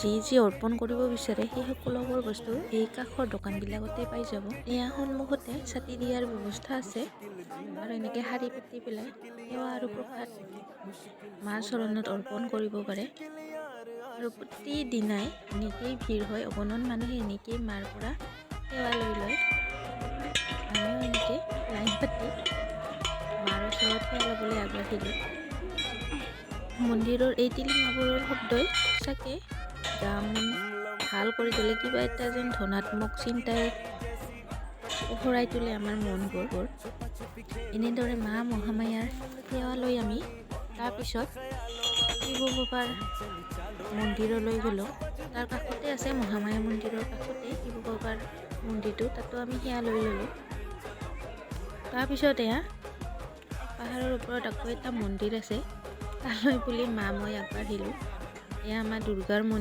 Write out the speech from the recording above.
যি যি অৰ্পণ কৰিব বিচাৰে, সেই সকলোবোৰ বস্তু এই কাষৰ দোকানবিলাকতে পাই যাব। এয়া সন্মুখতে ছাতি দিয়াৰ ব্যৱস্থা আছে আৰু এনেকৈ শাৰী পাতি পেলাই সেৱা আৰু প্ৰসাদ মা চৰণত অৰ্পণ কৰিব পাৰে। আৰু প্ৰতিদিনাই এনেকেই ভিৰ হয়। অগণন মানুহে এনেকেই মাৰ পৰা সেৱা লৈ লয়। আমিও এনেকৈ লাইন পাতি মাৰ ওচৰত সেৱা ল'বলৈ আগবাঢ়িলোঁ। মন্দিৰৰ এই টিলিঙাবোৰৰ শব্দই সঁচাকৈ গা মন ভাল কৰি তোলে। কিবা এটা যেন ধনাত্মক চিন্তাই পোহৰাই তোলে আমাৰ মনবোৰ। এনেদৰে মা মহামায়াৰ সেৱা লৈ আমি তাৰপিছত শিৱ বাবাৰ মন্দিৰলৈ গ'লোঁ। তাৰ কাষতে আছে, মহামায়া মন্দিৰৰ কাষতে শিৱ বাবাৰ মন্দিৰটো। তাতো আমি সেৱা লৈ ল'লোঁ। তাৰপিছত এয়া পাহাৰৰ ওপৰত আকৌ এটা মন্দিৰ আছে, তালৈ বুলি মা মই আগবাঢ়িলোঁ। এয়া আমাৰ দুৰ্গাৰ মন্দিৰ।